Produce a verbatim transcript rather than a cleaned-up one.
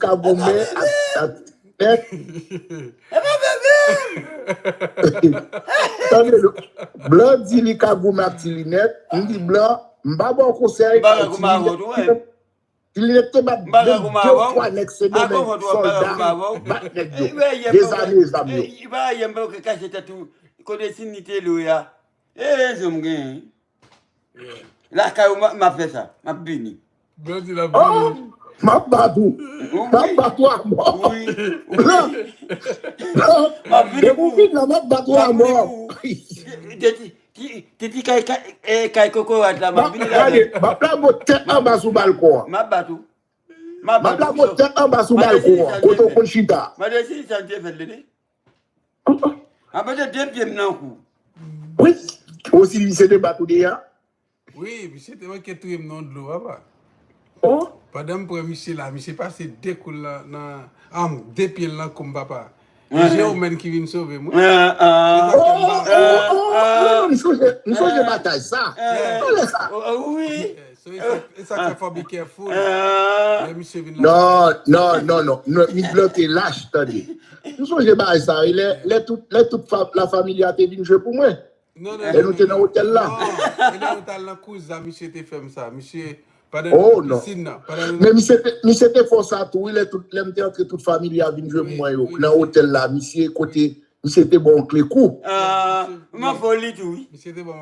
ka goumen ak, ak Ti Linèt. Tande, Blan di li ka goumen ak Ti Linèt. M di Blan, m pa ba w konsèy, Ti Linèt, Ti Linèt te bat de, de twa nèg Sendomeng, sòlda, bat nèg yo, dezame zam yo. Kote Sini te lwe a? E, e, zon m genyen. Lakay ou, m ap fè sa. M ap vini. Blan di l ap vini. M ap bat ou. M ap bat ou a mò. Blan. Blan. Depi w vin la, m ap bat ou a mò. Titi kay, kay, eh, kay kokorat la, m ap vini la. M ap lage w tèt anba sou balkon an. M ap bat ou. M ap lage w tèt anba sou balkon an. Kote w konn chita. Mande si sa te fèt, Lene. Apa de de pye m nan kou. Wi, osi misye te bat ou deja. Wi, misye te manke touye m nan dlo, papa. Oh. Pandan m pran misye la, misye pase de kou l nan, nan, ah, de pye l nan kou m, papa. E Jewòm ki vin sove m, wi. Se sa k fè m ba. Oh, oh, oh, oh, m sonje, m sonje batay sa. Anlè sa. Wi. So, e sa, e sa k fè fò be careful. Lè misye vin la. Non, non, non, non. Non, Miss Blanc te lach, tande. M sonje bagay sa, wi. Lè, lè tout, lè tout fa-, la familia te vin jwe pou mwen. Non, non, lè nou te nan otèl la. Non, e lè nou t al nan Kouza, misye te fè m sa. Misye, pandan nou te pisin nan, pandan nou... Men misye te, misye te fè w sa tou, wi, lè tout, lè m te antre, tout familia vin jwe pou mwen yo. Nan otèl la, misye kote, misye te ba w kle kou. Ah, m an foli tou, wi. Misye te ba